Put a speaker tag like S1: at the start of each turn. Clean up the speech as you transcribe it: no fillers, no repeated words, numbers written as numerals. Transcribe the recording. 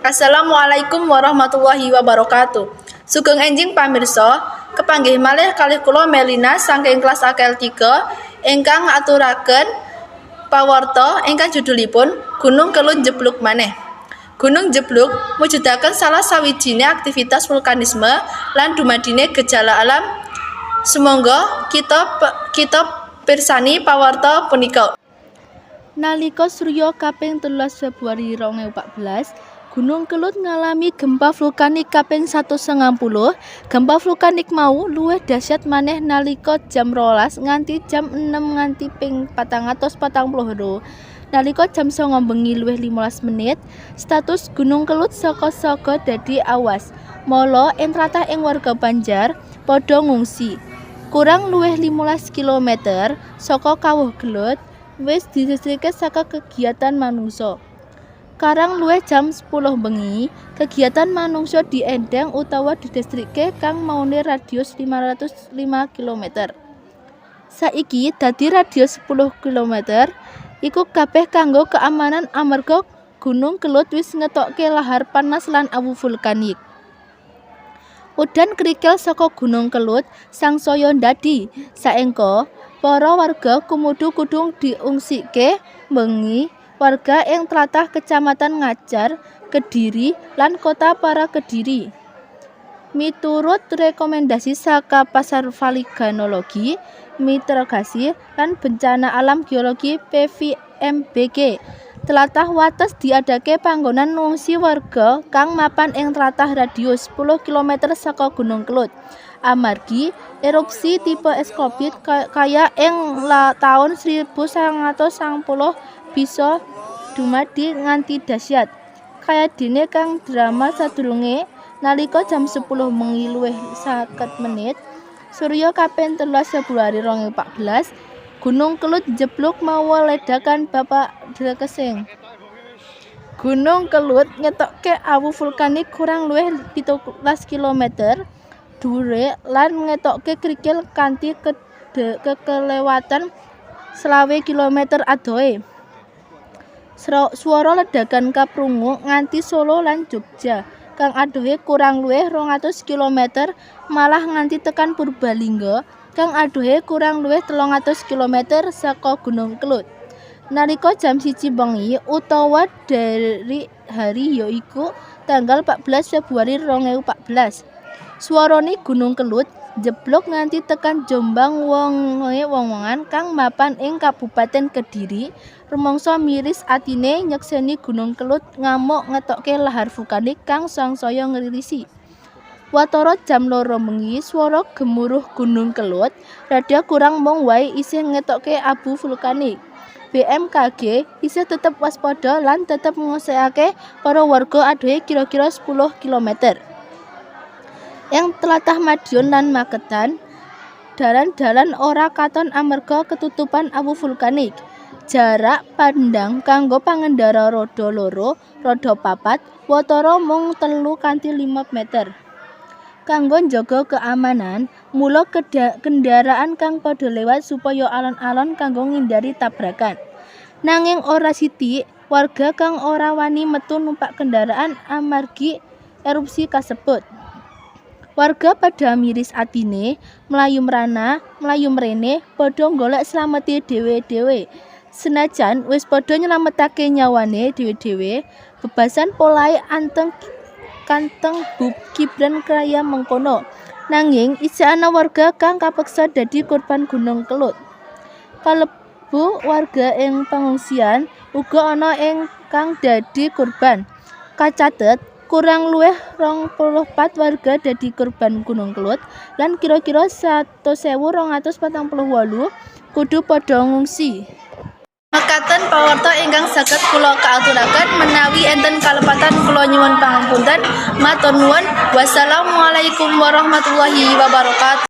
S1: Assalamualaikum warahmatullahi wabarakatuh. Sugeng enjing pamirsa, kepanggih malih kalih kula Melina saking kelas AKL 3 ingkang ngaturaken pawarta ingkang judulipun Gunung Kelud Njeblug Maneh. Gunung Njeblug mujudaken salah sawijine aktivitas vulkanisme lan dumadine gejala alam. Sumangga kita pirsani pawarta punika. Nalika surya kaping 13 Februari 2014, Gunung Kelud ngalami gempa vulkanik kaping 190. Gempa vulkanik mau luwih dahsyat maneh nalika jam 12 nganti jam 6 nganti ping 442. Nalika jam 09 bengi luwih 15 menit, status Gunung Kelud saka siaga dadi awas. Mala ing tlatah ing warga Banjar padha ngungsi. Kurang luwih 15 km saka Kawuh Kelud wis disisihke saka kegiatan manungsa. Kurang luwih jam 10 bengi, kegiatan manungsa diendheng utawa didestrikke kang maune radius 505 km. Saiki dadi radius 10 km iku kabeh kanggo keamanan amarga Gunung Kelud wis ngetokke lahar panas lan awu vulkanik. Udan krikil saka Gunung Kelud sangsaya ndadi, saengga para warga kumudu kudu diungsike bengi. Warga ing tlatah Kecamatan Ngajar, Kediri lan Kota Para Kediri. Miturut rekomendasi saka Pasar Vulkanologi, Mitigasi lan Bencana Alam Geologi PVMBG, tlatah Wates diadake panggonan ngungsi warga kang mapan ing tlatah radius 10 km saka Gunung Kelud. Amargi erupsi tipe eksplosif kaya ing taun 1990 bisa dumadi nganti dahsyat. Kayadene kang drama sadurunge, nalika jam 10 bengi luwih 50 menit, surya kaping 13 Februari 2014, Gunung Kelud njeblug mawa ledakan bapak drekesing. Gunung Kelud ngetokke awu vulkanik kurang luwih 17 km dhuwure lan ngetokke krikil kanthi kekelewatan 25 km adohe. Swara ledakan kaprungu nganti Solo lan Jogja kang adohe kurang luwih 200 km, malah nganti tekan Purbalingga kang adohe kurang luwih 300 km saka Gunung Kelud. Nalika jam 1 bengi utawa dini hari ya iku tanggal 14 Februari 2014. Swarane Gunung Kelud njeblug nganti tekan Jombang. Wong-wongan kang mapan ing Kabupaten Kediri rumangsa miris atine nyekseni Gunung Kelud ngamuk ngetokke lahar vulkanik kang sangsaya ngririsi. Watara jam 2 bengi swara gemuruh Gunung Kelud rada kurang mung wae isih ngetokke abu vulkanik. BMKG isih tetep waspada lan tetep ngungsikake para warga adohe kira-kira 10 km. Ing tlatah Madiun lan Magetan, dalan-dalan ora katon amarga ketutupan awu vulkanik. Jarak pandang kanggo pangendara roda loro, roda papat watara mung 3 kanthi 5 meter. Kanggo njaga keamanan, mula kendaraan kang padha lewat supaya alon-alon kanggo ngindari tabrakan. Nanging ora sithik warga kang ora wani metu numpak kendaraan amargi erupsi kasebut. Warga padha miris atine, mlayu mrana, mlayu mrene padha golek slamete dhewe-dhewe. Senajan wis padha nylametake nyawane dhewe-dhewe, bebasan polahe anteng kanteng kibran kaya mengkono. Nanging isih ana warga kang kapeksa dadi korban Gunung Kelud. Kalebu warga ing pangungsian uga ana ing kang dadi korban. Kacatet kurang luwih 24 warga dadi korban Gunung Kelud lan kira-kira 1.248 kudu padha ngungsi. Mekaten pawarta ingkang saged kula kaaturaken, menawi enten kalepatan kula nyuwun pangapunten. Matur nuwun. Wassalamualaikum warahmatullahi wabarakatuh.